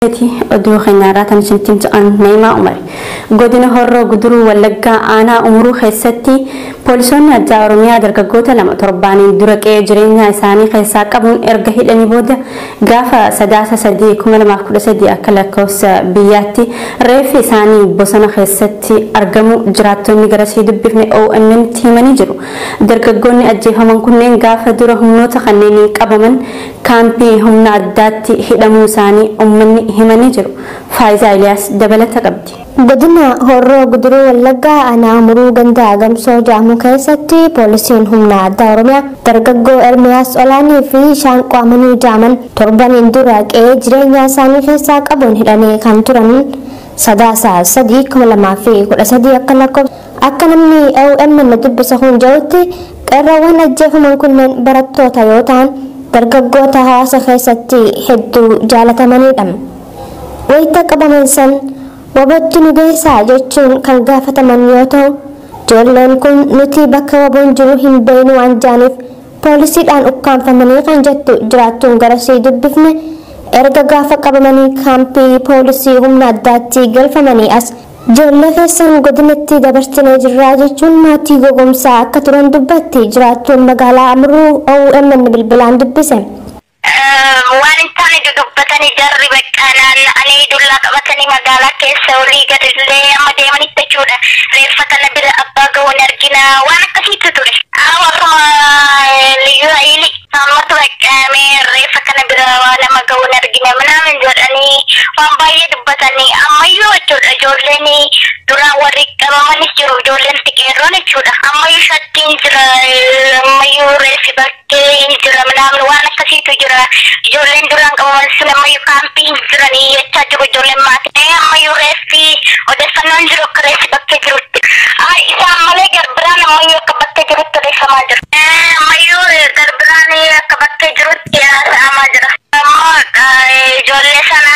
Oduu keenyarraa kan isinitti himtu Na'imaa Umar. Godina Horroo Guduruu Wallaggaa aanaa Umuruu keessatti poolisoonni addaa Oromiyaa dargaggoota 2 torbaaniin dura qe'ee jireenyaa isaanii keessaa qabuun erga hidhanii booda gaafa Sadaasa 3, 2013 akka lakkoofsa biyyaatti reeffi isaanii bosona keessatti argamu jiraattonni garasii dubbifne OMN himanii jiru. Dargaggoonni ajjeefaman kunneen gaafa dura humnoota kanneeniin qabaman kaampii humna addaatti hidhamuu isaanii uummanni himanii jiru. Faayisaa Iliyaas dabalata qabdi. Godina Horroo Guduruu Wallaggaa aanaa Amuruu ganda Gamsoo jedhamu keessatti poolisiin humna addaa Oromiyaa dargaggoo Ermiyaas Olaanii fi Shaanqoo Amanuu jedhaman torbaniin dura qe'ee jireenyaa isaanii keessaa qabuun hidhanii kan turan Sadaasa 3, 2013 akka lakkoofsa. Akka namni OMN dubbisa kun jedhutti, qeerroowwan ajjeefaman kunneen barattoota yoo ta'an, dargaggoota hawaasa keessatti hedduu jaalatamanidha. Wayita qabaman san "Wabootti nu geessaa" jechuun kan gaafataman yoo ta'u, ijoolleen kun "Nuti bakka waboon jiru hin beeknu" waan jedhaniif poolisiidhaan ukkaanfamanii kan jettu jiraattuun garasii dubbifne, erga gaafa qabamanii kaampii poolisii humna addaatti galfamanii as "Ijoollee keessan godinatti dabarsinee jirraa" jechuun maatii gowwoomsaa akka turan dubbatti jiraattuun magaalaa Amuruu OMN bilbilaan dubbise. Waan hin taane dudubbatanii, jarri bakka naanna'anii dullaa qabatanii magaalaa keessa olii gadi illee amma deemanitti jechuudha. Reeffa kana bira abbaa ga'uun argina, waan akkasiitu ture. Warruma liyyuu hayili ammatu baqqaamee reeffa kana bira waa nama ga'uun argina minaamin jedhanii waan baay'ee dubbatanii ammayyuu jechuudha. Ijoolleen duraan warri qabamanis jiru, ijoolleen xiqqeerroon jechuudha. Ammayyuu shakkiin jira, ammayyuu reeffi bakkee hin jira minaamin, waan akkasiitu jira. Ijoolleen duraan qabaman sun ammayyuu kaampii hin jiranii jechaa jiru ijoolleen maatii. Ammayyuu reeffi odeeffannoon jiru akka reeffi bakkee jirutti. Isaan malee garbiraan ammayyuu akka bakkee jirutti odeeffamaa jira. Ammayyuu garbiraan akka bakkee jirutti haasa'amaa jira. Ammoo ijoollee sana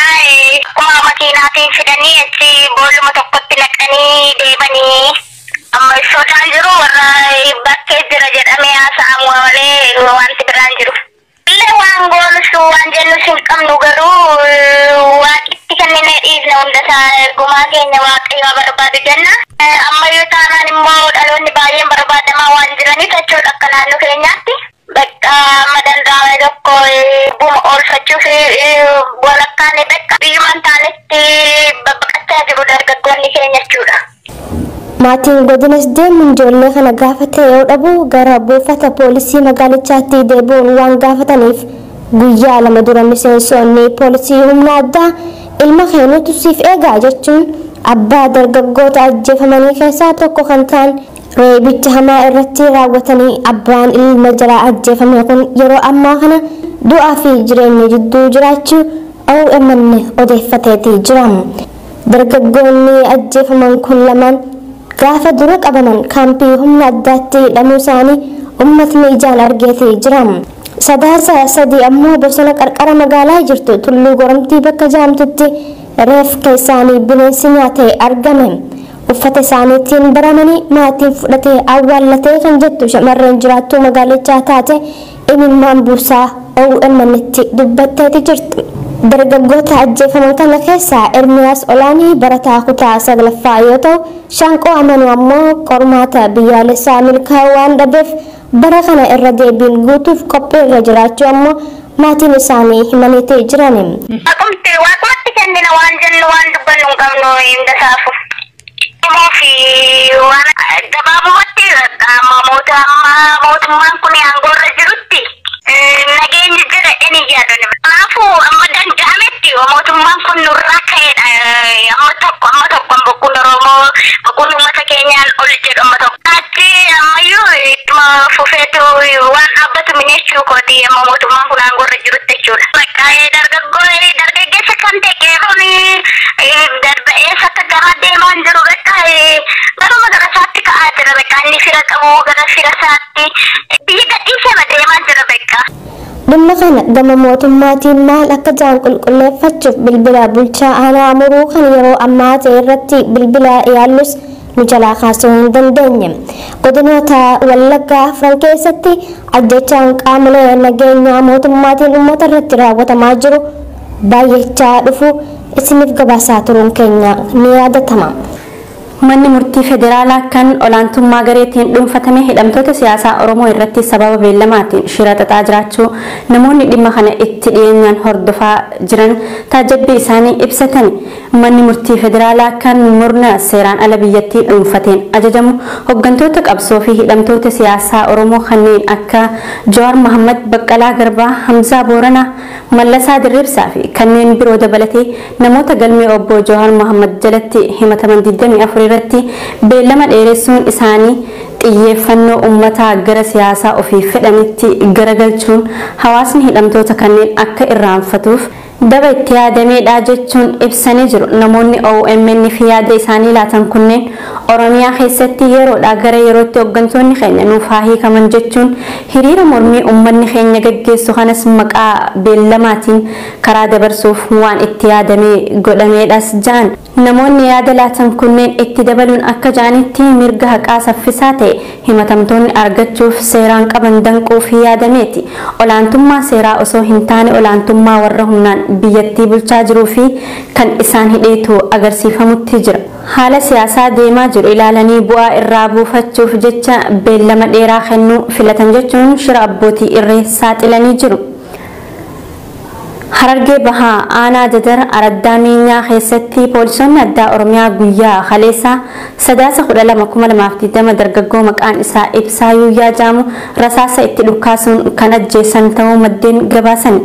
akkuma makiinaatiin fidanii achi booluma tokkotti naqanii deemanii, amma sodaan jiru warra bakkee jira jedhamee haasa'amu malee wanti biraan jiru. Illee waan goonus waan jennus hin qabnu, garuu Waaqitti kenninee dhiisna hundasaa, gumaa keenya Waaqayyo barbaadu jenna. Ammayyuu taanaan immoo dhaloonni baay'een barbaadamaa waan jiraniif jechuudha, akka naannoo keenyaatti. Bakka amma danda'ame tokko buma oolfachuuf walakkaan bakka biyyumaan taanetti babbaqachaa jiru dargaggoonni keenya jechuudha. Maatiin godinas deemuun ijoollee kana gaafate yoo dhabu, gara buufata poolisii magaalichaatti deebi'uun waan gaafataniif, guyyaa 2 dura miseensonni poolisii humna addaa "Ilma keenyatu siif eegaa" jechuun abbaa dargaggoota ajjeefamanii keessaa tokko kan ta'an reebicha hamaa irratti raawwatanii, abbaan ilma jalaa ajjeefame kun yeroo ammaa kana du'aa fi jireenya jidduu jiraachuu OMN odeeffateetii jira. Dargaggoonni ajjeefaman kun lamaan gaafa dura qabaman kaampii humna addaatti hidhamuu isaanii uummatni ijaan argeetii jira. Sadaasa 3 ammoo bosona qarqara magaalaa jirtu Tulluu Goromtii bakka jaamtutti reeffa isaanii bineensi nyaatee argame. Uffata isaaniitiin baramanii maatiin fudhatee awwaallatee kan jettu shamarreen jiraattuu magaalichaa taate imimmaan buusaa OMN'tti dubbatteeti jirti. Dargaggoota ajjeefaman kana keessaa Ermiyaas Olaanii barataa kutaa saglaffaa yoo ta'u, Shaanqoo Amanuu ammoo qormaata biyyaalessaa milkaa'uu waan dhabeef bara kana irra deebiin guutuuf qophii irra jiraachuu ammoo maatiin isaanii himaniiti jiran. Waaqumti Waaqumatti kennina, waan jennu waan dubbannu hin qabnu hunda saafu. Fi waan gabaabumatti amma mootummaan kun aangoo irra jirutti nageenyi jira jedhanii yaadan. Kanaafuu amma danda'ametti mootummaan kun nurraa ka'eedha. Amma tokko bokkuun Oromoo, bokkuun uummata keenyaan ol jedhu amma tokko. Achi ammayyuu ittuma fufeetu waan dhaabbatu minechuu kooti amma mootummaan kun aangoo irra jirutti jechuudha. Bakka dargaggoo dargaggeessa kan ta'e qeerroon darba'eessa akka garaa deemaa hin jiru, bakka garuma gara isaatti ka'aa jira, bakka inni fira qabu gara fira isaatti biyya gadhiisee deemaa jira bakka. Dhimma kana gama mootummaatiin maal akka jiran qulqulleeffachuuf bilbila bulchaa aanaa Amuruu kan yeroo ammaa ta'e irratti bilbila yaallus nu jalaa kaasuu hin dandeenye. Godinoota Wallaggaa afran keessatti ajjechaan qaamolee nageenyaa mootummaatiin uummata irratti raawwatamaa jiru Baay'achaa dhufu isiniif gabaasaa turuun keenya ni yaadatama. Manni murtii federaalaa kan olaantummaa gareetiin dhuunfatame hidhamtoota siyaasaa Oromoo irratti sababa beellamaatiin shira xaxaa jiraachuu namoonni dhimma kana itti dhiyeenyaan hordofaa jiran taajabbii isaanii ibsatan. Manni murtii federaalaa kan murna seeraan ala biyyattii dhuunfateen ajajamu hooggantoota qabsoo fi hidhamtoota siyaasaa Oromoo kanneen akka Jawaar Mohammad, Baqqalaa Garbaa, Hamzaa Booranaa, Mallasaa Dirriibsaa fi kanneen biroo dabalatee namoota galmee obbo Jawaar Mohammad jalatti himataman 24 irratti beellama dheeressuun isaanii xiyyeeffannoo uummataa gara siyaasaa ofii fedhanitti garagalchuun hawaasni hidhamtoota kanneen akka irraanfatuuf daba itti yaadameedha jechuun ibsanii jiru. Namoonni OMN fi yaada isaanii laatan kunneen Oromiyaa keessatti yeroodhaa gara yerootti hooggantoonni keenya nuuf haa hiikaman jechuun hiriira mormii uummanni keenya gaggeessu kanas maqaa beellamaatiin karaa dabarsuuf waan itti yaadamee godhameedhas ja'an. Namoonni yaada laatan kunneen itti dabaluun akka ja'anitti mirga haqaa saffisaa ta'e himatamtoonni argachuuf seeraan qaban danquu fi yaadameeti. Olaantummaa seeraa osoo hin taane olaantummaa warra humnaan biyyattii bulchaa jiruu fi kan isaan hidheetu agarsiifamutti jira. Haala siyaasaa deemaa jiru ilaalanii bu'aa irraa buufachuuf jecha beellama dheeraa kennuu filatan jechuun shira abbootii irree saaxilanii jiru. Harargee Bahaa Aanaa Dadar Araddaa Meenyaa keessatti poolisoonni addaa Oromiyaa guyyaa Kaleessaa Sadaasa 12,2020 dargaggoo maqaan isaa Ibsaa Yuuyyaa jedhamu rasaasa itti dhukaasuun kan ajjeesan ta'uu maddeen gabaasan.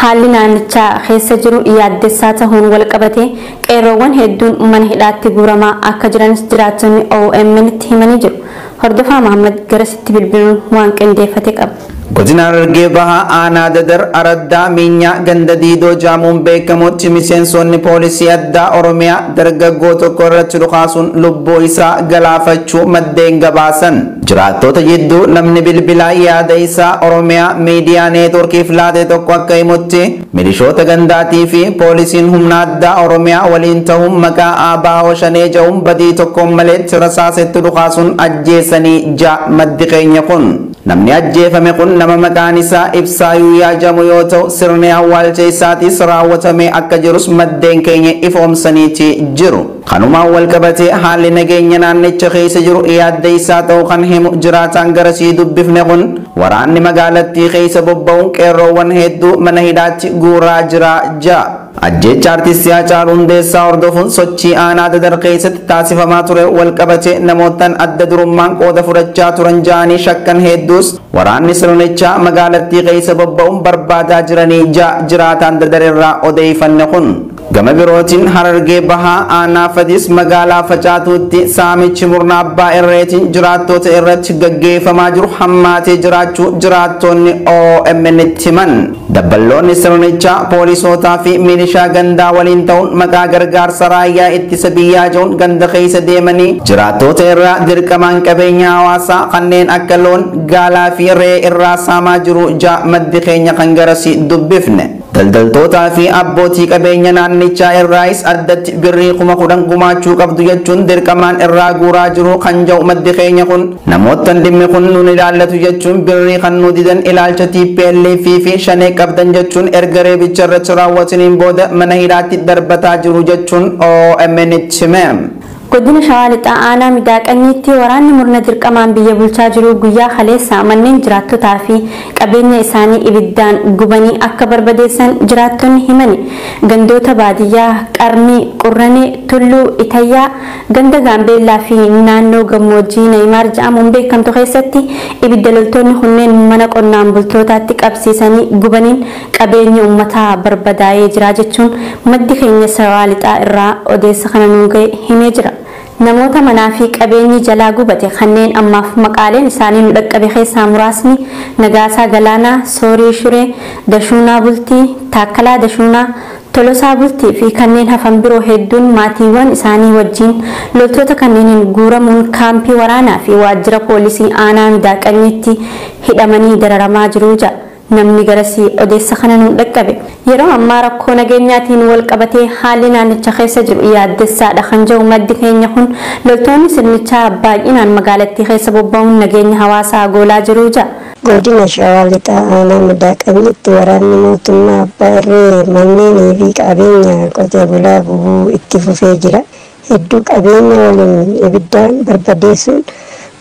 Haalli naannichaa keessa jiru yaaddessaa ta'uun wal qabatee qeerroowwan hedduun mana hidhaatti guuramaa akka jiranis jiraattonni OMN tti himanii jiru. Hordofaa Mahammad garasitti bilbiluun waan qindeeffate qaba. Godina Harargee Bahaa Aanaa Dadar Araddaa Miinyaa ganda Diidoo jaamuun beekamutti miseensonni poolisii addaa Oromiyaa dargaggoo tokko irratti dhukaasuun lubbuu isaa galaafachuu maddeen gabaasan. Jiraattota jidduu namni bilbilaa yaada isaa Oromiyaa miidiyaa neetworkiif laate tokko akka himutti milishoota gandaatii fi poolisiin humna addaa Oromiyaa waliin ta'uun maqaa ABO shanee jedhuun badii tokkoon maletti rasaasetti dhukaasuun ajjeesanii ja'a maddi keenya kun. Namni ajjeefame kun nama maqaan isaa Ibsaa Yuuyyaa jedhamu yoo ta'u sirni awwaalcha isaatis raawwatamee akka jirus maddeen keenya ifoomsaniiti jiru. Kanumaan wal qabatee haalli nageenya naannicha keessa jiru yaadda isaa ta'uu kan himu jiraataan garasii dubbifne kun waraanni magaalattii keessa bobba'uun qeerroowwan hedduu mana hidhaatti guuraa jira ja'a. Ajjeecha artistii Haacaaluu Hundeessaa hordofuun sochii aanaa Dadar keessatti taasifamaa ture wal qabatee namootaan adda durummaan qooda fudhachaa turan ja'anii shakkan hedduus waraanni sirnichaa magaalattii keessa bobba'uun barbaadaa jiranii ja'a jiraataan Dadar irraa odeeffanne kun. Gama birootiin Harargee Bahaa Aanaa Fadis magaalaa Facaatuutti saamichi murna abbaa irreetiin jiraattoota irratti gaggeeffamaa jiru hammaatee jiraachuu jiraattonni OMN tti himan. Dabballoonni sirnichaa poolisootaa fi milishaa gandaa waliin ta'uun maqaa gargaarsa raayyaa ittisa biyyaa jedhuun ganda keessa deemanii jiraattoota irraa dirqamaan qabeenya hawaasaa kanneen akka loon, gaalaa fi re'ee irraa saamaa jiru ja'a maddi keenya kan garasii dubbifne. Daldaltootaa fi abbootii qabeenya naannichaa irraayis addatti birrii 10,000 gumaachuu qabdu jechuun dirqamaan irraa guuraa jiru kan jedhu maddi keenya kun namoota dhimmi kun nun ilaallatu jechuun birrii kan nu didan ilaalcha TPLF fi shanee qabdan jechuun erga reebicha irratti raawwataniin booda mana hidhaatti darbataa jiru jechuun OMN tti hime. Godina Shawaa Lixaa Aanaa Midaaqanyiitti waraanni murna dirqamaan biyya bulchaa jiru guyyaa kaleessaa manneen jiraattotaa fi qabeenya isaanii ibiddaan gubanii akka barbadeessan jiraattonni himani. Gandoota baadiyyaa Qarmii, Qurranee, Tulluu, Itayyaa, ganda Gaambeellaa fi naannoo gammoojjii Neeymaar jedhamuun beekamtu keessatti ibidda loltoonni kunneen mana qonnaan bultootaatti qabsiisanii gubaniin qabeenya uummataa barbadaa'ee jira jechuun maddi keenya Shawaa Lixaa irraa odeessa kana nuun ga'e himee jira. Namoota manaa fi qabeenyi jalaa gubate kanneen ammaaf maqaaleen isaanii nu dhaqqabe keessaa muraasni Nagaasaa Galaanaa, Soorii Shuree, Dashuunaa Bultii, Taakkalaa Dashuunaa, Tolosaa Bultii fi kanneen hafan biroo hedduun maatiiwwan isaanii wajjin loltoota kanneeniin guuramuun kaampii waraanaa fi waajjira poolisii aanaa Midaaqanyiitti hidhamanii dararamaa jiru jedha. Namni garasii odeessa kana nuun dhaqqabe. Yeroo ammaa rakkoo nageenyaatiin wal qabatee haalli naannicha keessa jiru yaaddessaadha kan jedhu maddi keenya kun loltoonni sirnichaa baay'inaan magaalattii keessa bobba'uun nageenya hawaasaa goolaa jiru jedha. Godina Shawaa Lixaa aanaa Midaaqanyitti waraanni mootummaa abbaa irree manneenii fi qabeenya qotee bulaa gubuu itti fufee jira. Hedduu qabeenya waliin ibiddaan barbadeessuun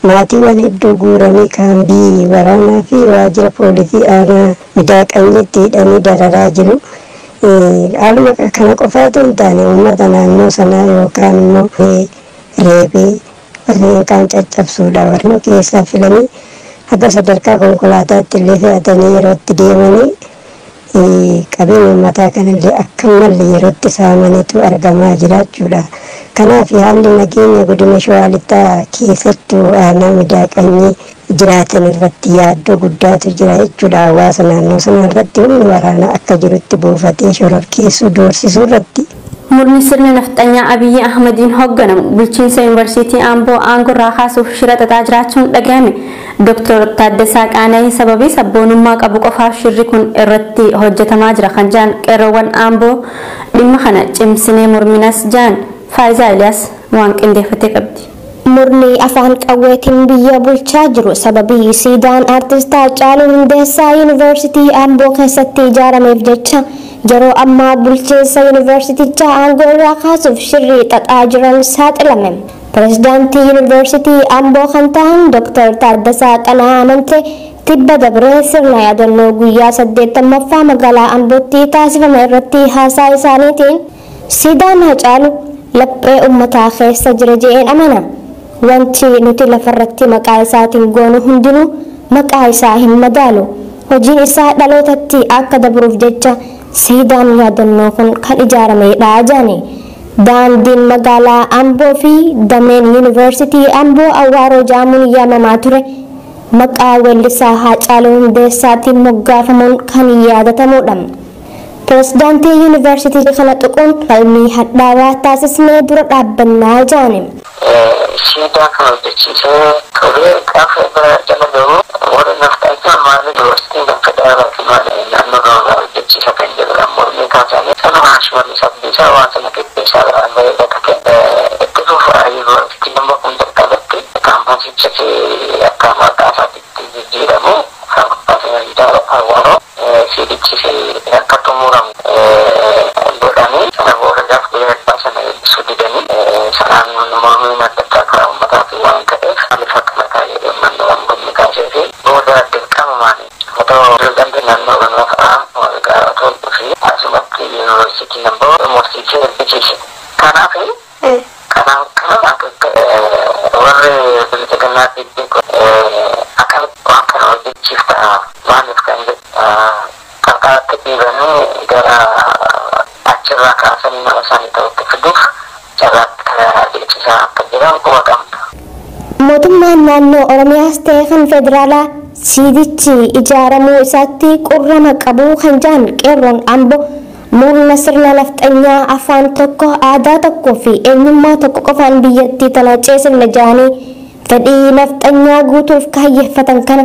maatiiwwan hedduu guuranii kaambii waraanaa fi waajjira poolisii aanaa Midaaqanyitti hidhanii dararaa jiru. Haaluma kana qofaatu hin taane, uummata naannoo sanaa yookaan immoo reebee warreen kaan caccabsuudha warreen keessaa filanii haga sadarkaa konkolaataatti illee fe'atanii yerootti deemanii qabeenya uummataa kanallee akka malle yerootti saamanitu argamaa jira jechuudha. Kanaaf haalli nageenya godina Shawaa Lixaa keessattuu aanaa Midaaqanyii jiraatan irratti yaaddoo guddaatu jira jechuudha. Hawaasa naannoo sana irratti humni waraanaa akka jirutti buufatee shororkeessuu doorsisuu irratti. Murni sirna nafxanyaa Abiyyi Ahmadiin hoogganamu bulchiinsa yuunivarsiitii Amboo aangoo irraa kaasuuf shira xaxaa jiraachuun dhagahame. Dr. Taaddasaa Qaana'ii sababii sabboonummaa qabu qofaaf shirri kun irratti hojjetamaa jira kan jedhan qeerroowwan Amboo dhimma kana cimsinee morminas jedhan. Faayisaa Iliyaas waan qindeeffatee qabdi. Murni afaan qawweetiin biyya bulchaa jiru sababii siidaan aartist Haacaaluu Hundeessaa Yuunivarsiitii Amboo keessatti ijaarameef jecha yeroo ammaa bulchiinsa yuunivarsiitichaa aangoo irraa kaasuuf shirrii xaxaa jiran saaxilame. Pireezidaantii Yuunivarsiitii Amboo kan ta'an Dr. Taaddasaa Qana'aa Amantee tibba dabree sirna yaadannoo guyyaa 80ffaa magaalaa Ambootti taasifame irratti haasaa isaaniitiin, "Siidaan Haacaaluu laphee uummataa keessa jira je'een amana. Wanti nuti lafarratti maqaa isaatiin goonu hundinuu maqaa isaa hin madaalu. Hojiin isaa dhalootatti akka dabruuf jecha siidaan yaadannoo kun kan ijaaramedha," jedhani. Daandiin magaalaa Amboo fi dameen yuunivarsiitii Amboo Awwaaroo jedhamuun yaamamaa ture maqaa weellisaa Haacaaluu Hundeessaatiin moggaafamuun kan yaadatamudha. Pireezidaantii yuunivarsiitii kana tuquun falmii hadhaawaa taasisnee dura dhaabbannaa jedhani. Siidaa kan hojjechiisee ture gaafa bira jala gahu, warri nafxanyaa maali yuunivarsiitiin kan federaalaati, maali naannoo gahaa hojjechiisa kan jedhudha mormii kaasanii. Sanuma Shimallis Abdiisaa waan sana qixxeessaa bahee dhaqate itti fufa. Yuunivarsiitiin immoo kun jalqabatti kaampaasichas akka maqaa isaatti jijjiiramu, kaampaasiin Awwaaroo, siidichis akka xumuramu godhanii, sana booda gaafa guyyaa sana eebbisuu didanii, sanaan mormiin adda addaa karaa uummataatiin waan ka'eef, maaliif akka mataa jedhee uummanni waan mormii kaasee fi booda dirqamumaan otoo pireezidaantiin naannoo Oromiyaa fa'aa walgaa otoo dhufee asumatti yuunivarsiitiin immoo mursiisee eebbisiise. Kanaaf kanaaf kana warri bilchiginaa akkamitti waan kana hojjechiifta, maaliif kan jedhu qarqaratti dhiibanii gara achirraa kaasanii nama isaanii ta'utti fiduuf carraatti adeemsisaa akka jiran quba qabna. Mootummaan naannoo Oromiyaas ta'e kan federaalaa siidichi ijaaramuu isaatti qurrama qabu kan jedhan qeerroon Amboo, murna sirna nafxanyaa afaan tokko, aadaa tokkoo fi eenyummaa tokko qofaan biyyattii tana ceesifna jedhanii fedhii nafxanyaa guutuuf kaayyeffatan kana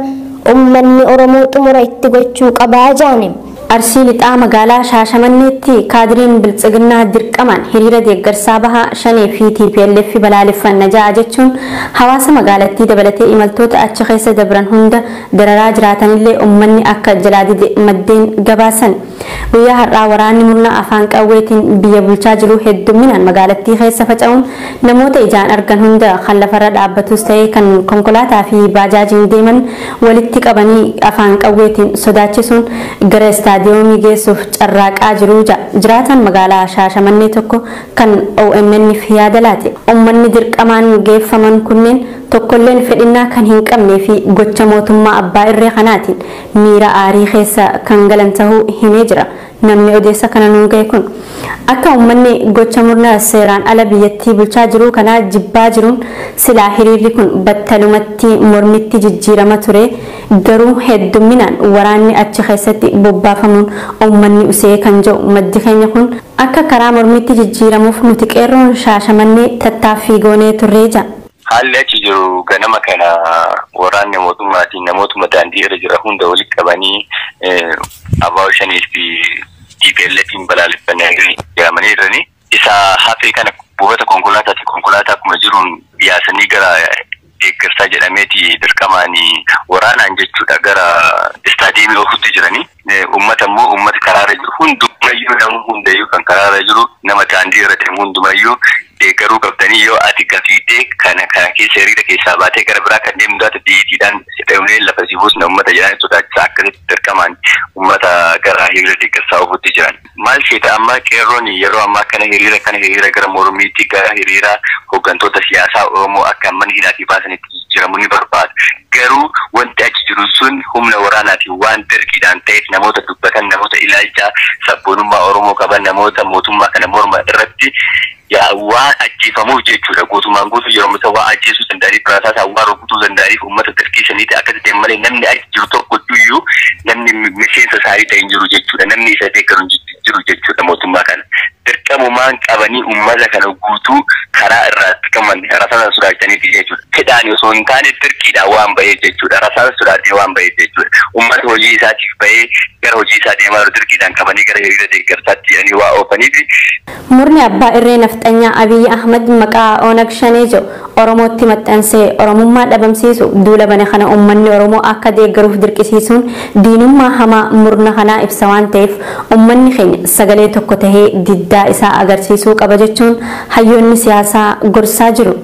uummanni Oromoo xumura itti gochuu qabaa jedhani. Arsii Lixaa magaalaa Shaashamanneetti kaadiriin Biltsiginnaa dirqamaan hiriira deeggarsaa bahaa Shanee fi TPLF balaaleffanna ja'a jechuun hawaasa magaalattii dabalatee imaltoota achi keessa dabran hunda dararaa jiraatanillee uummanni akka jalaa dide maddeen gabaasan. Guyyaa har'aa waraanni murna afaan qawweetiin biyya bulchaa jiru hedduminaan magaalattii keessa faca'uun namoota ijaan argan hunda, kan lafarra dhaabbatus ta'ee kan konkolaataa fi baajaajiin deeman, walitti qabanii afaan qawweetiin sodaachisuun gara istaadiyoomii geessuuf carraaqaa jiru jiraatan magaalaa Shaashamannee tokko kan OMN'f yaada laate. Uummanni dirqamaan geeffaman kunneen tokkolleen fedhinnaa kan hin qabnee fi gocha mootummaa abbaa irree kanaatiin miira aarii keessa kan galan ta'uu himee jira. Namni odeessa kana nuun ga'e kun akka uummanni gocha murna seeraan ala biyyattii bulchaa jiru kanaa jibbaa jiruun silaa hiriirri kun battalumatti mormitti jijjiirama ture, garuu hedduminaan waraanni achi keessatti bobbaafamuun uummanni usee kan jedhu maddi keenya kun, akka karaa mormitti jijjiiramuuf nuti qeerroon Shaashamannee tattaaffii goonee turree jira. Haalli achi jiru, ganama kana waraanni mootummaatiin namootuma daandii irra jira hunda walitti qabanii ABO Shanii fi TPLFin balaaleffannaa yaamanii jiranii. Isa hafee kana buufata konkolaataatti konkolaataa akkuma jiruun yaasanii gara deeggarsaa jedhameeti dirqamaan waraanaan jechuudha gara istaadiyeemii ofutti jiranii. Uummata immoo uummata karaarra jiru hundumayyuu nama hundayyuu kan karaarra jiru nama daandii irra deemu hundumayyuu deeggaruu qabdanii yoo ati gafiitee kana kana keessa hiriira keessaa baatee gara biraa kan deemtu taate xiyyiitiidhaan hidhamnee lafa si buusna uummata jedhan sodaachisaa akkasitti dirqamaan uummata gara hiriira deeggarsaa ofutti jiran. Maal seeta amma qeerroon yeroo ammaa kana hiriira kana hiriira gara mormiitti gara hiriira hooggantoota siyaasaa Oromoo akka mana hidhaatii baasanitti jijjiiramu ni barbaada. Garuu wanti achi jiru sun humna waraanaatiin waan dirqiidhaan ta'eef namoota dubbatan namoota ilaalcha sabboonummaa Oromoo qaban namoota mootummaa kana morma irratti waan ajjeefamuuf jechuudha. Guutummaan guutuu yeroo mata waa ajjeesuu danda'aniif rasaasaa waan rukutuu danda'aniif uummata dirqiisaniiti akkasi ta'e malee namni achi jiru tokko iyyuu namni miseensa isaanii ta'e hin jiru jechuudha. Namni isa deeggaru hin jiru jechuudha mootummaa kana. Dirqamumaan qabanii uummata kana guutuu karaa irraa dirqaman rasaasa sodaachisaniiti jechuudha. Fedhaan osoo hin taane dirqiidhaan waan ba'eef jechuudha. Rasaasa sodaatee waan ba'eef jechuudha. Uummata hojii isaatiif ba'ee gara hojii isaa deemaa jiru dirqiidhaan qabanii gara hiriira deeggarsaatti jedhanii waa oofaniif. Murni abbaa irree nafxanyaa Abiyyi Ahmad maqaa Oonag Shanee jedhu Oromootti maxxansee Oromummaa dhabamsiisu duula bane kana uummanni Oromoo akka deeggaruuf dirqisiisuun diinummaa hamaa murna kanaa ibsa waan ta'eef uummanni keenya sagalee tokko tahee diddaa isaa agarsiisuu qaba jechuun hayyoonni siyaasaa gorsaa jiru.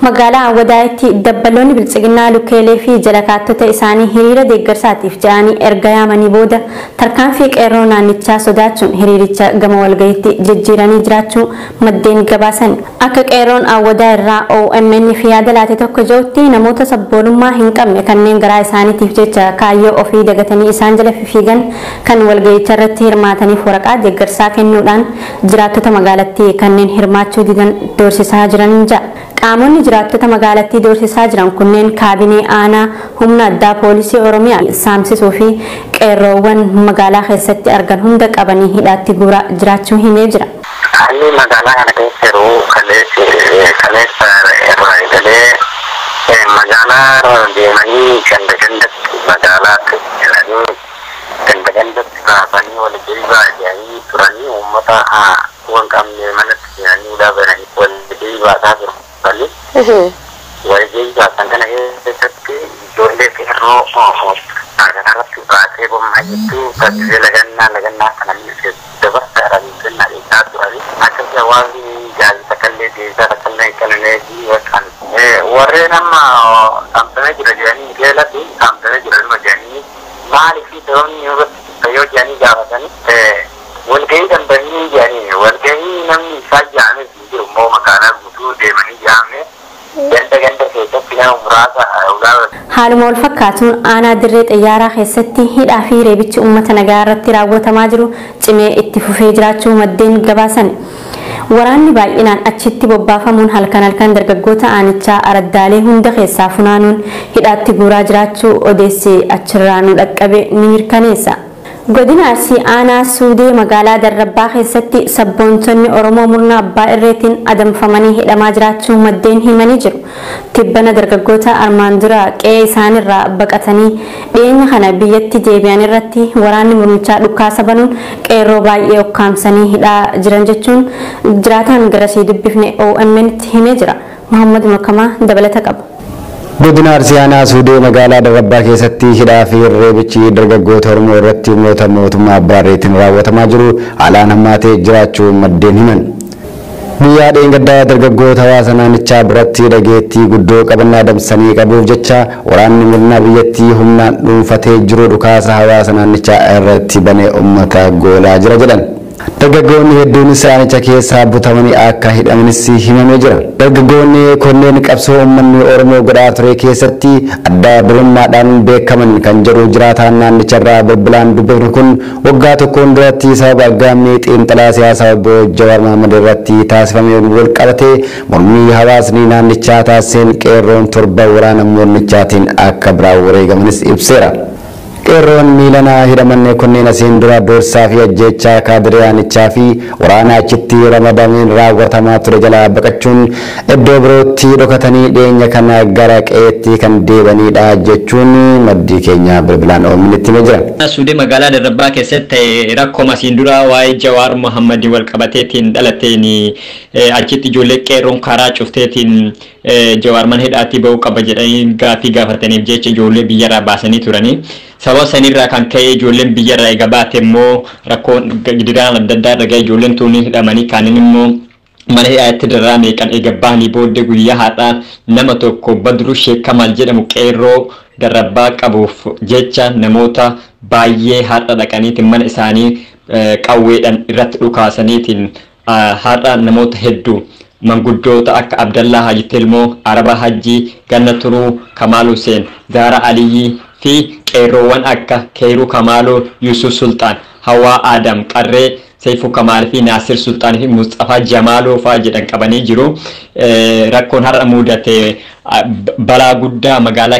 Magaalaa Awwadaayitti dabbaloonni biltsiginnaa lukkeelee fi jalakaattota isaanii hiriira deeggarsaatiif jedhanii erga yaamanii booda tarkaanfii qeerroo naannichaa sodaachuun hiriiricha gama walgahiitti jijjiiranii jiraachuu maddeen gabaasan. Akka qeerroon Awwadaa irraa OMN fi yaada laate tokko jirutti namoota sabboonummaa hin qabne kanneen garaa isaaniitiif jecha kaayyoo ofii dagatanii isaan jala fiigan kan walgahicha irratti hirmaataniif waraqaa deeggarsaa kennuudhaan jiraattota magaalattii kanneen hirmaachuu didan doorsisaa jiran ja'a. Qaamonni jiraattota magaalattii doorsisaa jiran kunneen kaabinee aanaa humna addaa poolisii Oromiyaa saamsisuu fi qeerroowwan magaalaa keessatti argan hunda qabanii hidhaatti guuraa jiraachuu himee jira. Haalli magaalaa kana keessa jiru kaleessa irraa eegalee magaalaa deemanii ganda gandatti magaalaatti jiranii ganda gandatti baafanii walgahii baay'anii turanii uummata waan qabne manatti seenanii dhaabatanii walgahii baasaa jiru. Walgahii baasan kana keessatti ijoollee qeerroo kanarratti baatee gommaa jettuu taasisee lagannaa lagannaa kana dabarsa kennaa dhiisaa turanii akkasii hawaasni gaazexaa kallee deebisaa takkallee kallee fi warreen amma saamsamee jira jedhanii keelatti saamsamee jira dhuma jedhanii maaliif sababni irratti yoo jedhanii gaafatanii walgahii danda'anii jedhanii walgahii namni isaa jaame jiru immoo magaalaa guutuu deemanii jaame ganda ganda keessatti nama muraasa Haaluma wal fakkaatuun aanaa dirree xiyyaaraa keessatti hidhaa fi reebichi uummata nagaa irratti raawwatamaa jiru cimee itti fufee jiraachuu maddeen gabaasan. Waraanni baay'inaan achitti bobbaafamuun halkan halkan dargaggoota aanichaa araddaalee hunda keessaa funaanuun hidhaatti guuraa jiraachuu odeessi achirraa nu dhaqqabe ni mirkaneessa. Godina Arsii aanaa Suudee magaalaa Darrabbaa keessatti sabboontonni Oromoo murna abbaa irreetiin adamfamanii hidhamaa jiraachuu maddeen himanii jiru. Tibbana dargaggoota armaan dura qe'ee isaanirraa baqatanii dhiyeenya kana biyyatti deebi'an irratti waraanni murnichaa dhukaasa banuun qeerroo baay'ee ukkaamsanii hidhaa jiran jechuun jiraataan garasii dubbifne OMN tti himee jira. Muhammad Makamaa dabalata qaba. Godina Arsii aanaa Suudee magaalaa Darrabbaa keessatti hidhaa fi reebichi dargaggoota Oromoo irratti humnoota mootummaa abbaa irreetiin raawwatamaa jiru haalaan hammaatee jiraachuu maddeen himan. Guyyaa dheengaddaa dargaggoota hawaasa naannichaa biratti dhageettii guddoo qabannaa adamsanii qabuuf jecha waraanni murna biyyattii humnaan dhuunfatee jiru dhukaasa hawaasa naannichaa irratti banee uummata goolaa jira jedhan. Dargaggoonni hedduunis aanicha keessaa butamanii akka hidhamanis himamee jira. Dargaggoonni kunneen qabsoo uummanni Oromoo godhaa ture keessatti adda durummaadhaan beekaman kan jedhu jiraataan naannicharraa bilbilaan dubbifnu kun waggaa tokkoon duratti sababa aggaammii xiinxalaa siyaasaa obbo Jawaar Mohaammed irratti taasifameen wal qabatee mormii hawaasni naannichaa taasiseen qeerroon torba waraana mormichaatiin akka biraan wareegamanis ibseera. Qeerroon miilanaa hidhaman kunneen asiin dura doorsaa fi ajjeechaa kaadiree aanichaa fi waraana achitti ramadameen raawwatamaa ture jalaa baqachuun iddoo birootti dhokatanii dhiyeenya kana gara qe'eetti kan deebanidha jechuun maddii keenya bilbilaan OMN'tti himee jira. Suudee magaalaa Darrabbaa keessatti rakkoo asiin dura waa'ee Jawaar Mohammadii wal qabateetiin dhalateen achitti ijoollee qeerroon karaa cufteetiin Jawaar mana hidhaatii ba'uu qaba jedhanii gaaffii gaafataniif jecha ijoollee biyyarraa baasanii turanii. Sababa sanirraa kan ka'e ijoolleen biyyarraa eega baate immoo rakkoon gidiraan adda addaa irra ga'e ijoolleen tuuniin hidhamanii kaaniin immoo mana hidhaatti darraa meeqan eega bahanii booddee guyyaa har'aa nama tokko Badruu Sheek Kamaal jedhamu qeerroo Darrabbaa qabuuf jecha namoota baay'ee har'a dhaqaniitiin mana isaanii qawweedhaan irratti dhukaasaniitiin har'a namoota hedduu manguddoota akka Abdallaa Haji Tilmoo, Araba Hajji, Ganna Turuu, Kamaal Hussein, Zaara Aliyyi fi qeerroowwan akka Keeruu Kamaaloo, Yusuf Sultaan, Hawaa Adam, Qarree, Seifuu Kamaal fi Naasir Sultaan fi Mustafaa Jamaaloo fa'aa jedhan qabanii jiru. Rakkoon har'a mudate balaa guddaa magaalaa